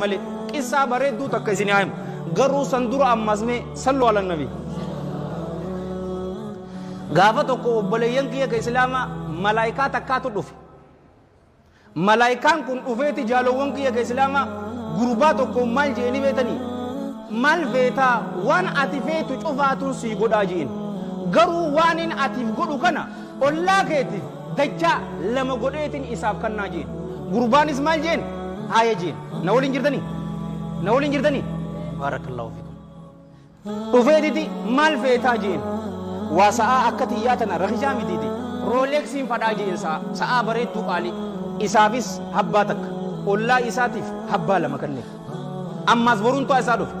Malee qissaa bareedduu takka isin haa himu. Garuu san dura ammas mee sallu ala nabi. Gaafa tokko obboleeyyan kiyya ka islaamaa malaayikaa takkaatu dhufe. Malaayikaan kun dhufeeti jaalowwan kiyya ka islaamaa gurbaa tokkoon maal je'eni beetanii? Maal feetaa waan ati feetu cufaatun sii godhaa je'en. Garuu waanin atiif godhu kana ollaa keetiif dachaa lama godheetin isaaf kannaa je'en. Gurbaanis maal je'en? Haaya je'en. Na waliin jirtanii? Na waliin jirtanii? Baarakallaahu fiikum. Dhufeetiti maal feetaa je'en. Waa sa'aa akka tiyyaa tana rakishaa mitiiti. Rooleeksiin fadhaa je'en sa'aa. Sa'aa bareedduu qaalii. Isaafis habbaa takka. Ollaa isaatiif habbaa lama kanneef. Ammaas boruntaa isaa dhufe.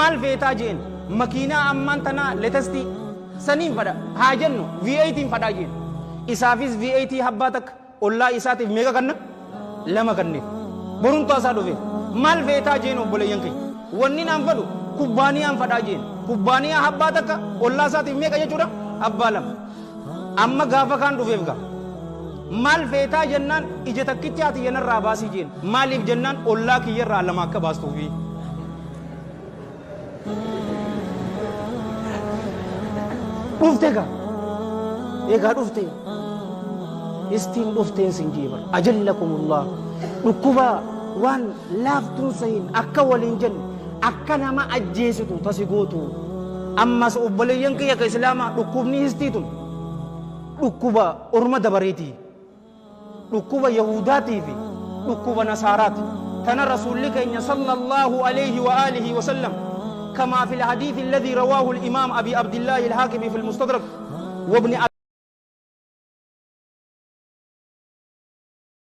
Maal feetaa je'en. Makiinaa ammaan tanaa letestii. Saniin fadha. Haa jennu V8n fadhaa jeen. Isaafis V8 habbaa takka, ollaa isaatiif meeqa kanna? Lama kanneef. Borumtaa isaa dhufeef. Maal feetaa jeen obboleeyyan keenya. Wannin an fadhu kubbaaniyaan fadhaa jeen. Kubbaaniyaa habbaa takka, ollaa isaatiif meeqa jechuudha? Habbaa lama. Amma gaafa kaan dhufeef gaa. Maal feetaa jennaan ija takkichaa tiyya narraa baasii jeen. Maaliif jennaan ollaa kiyyarraa lama akka baastuufi. Dhufte gaa. Egaa dhufte. Istiin dhufteen sin jee bar. Ajallakumullah. Dhukkuba waan laaftuun sahin akka waliin jenne akka nama ajjeesitu tasi gootu. Ammas obboleeyyan kiyya ka islaamaa dhukkubni histii tun dhukkuba orma dabareetii. Dhukkuba yahuudaatii fi dhukkuba nasaaraati. Tana Rasuulli keenya sallallaahu aleeyhi wa aalihi wa sallam kamaa fil hadiisi alladhii rawaahu al-imaam Abii Abdillaahi al-Haakimi fil mustadrak wa ibni.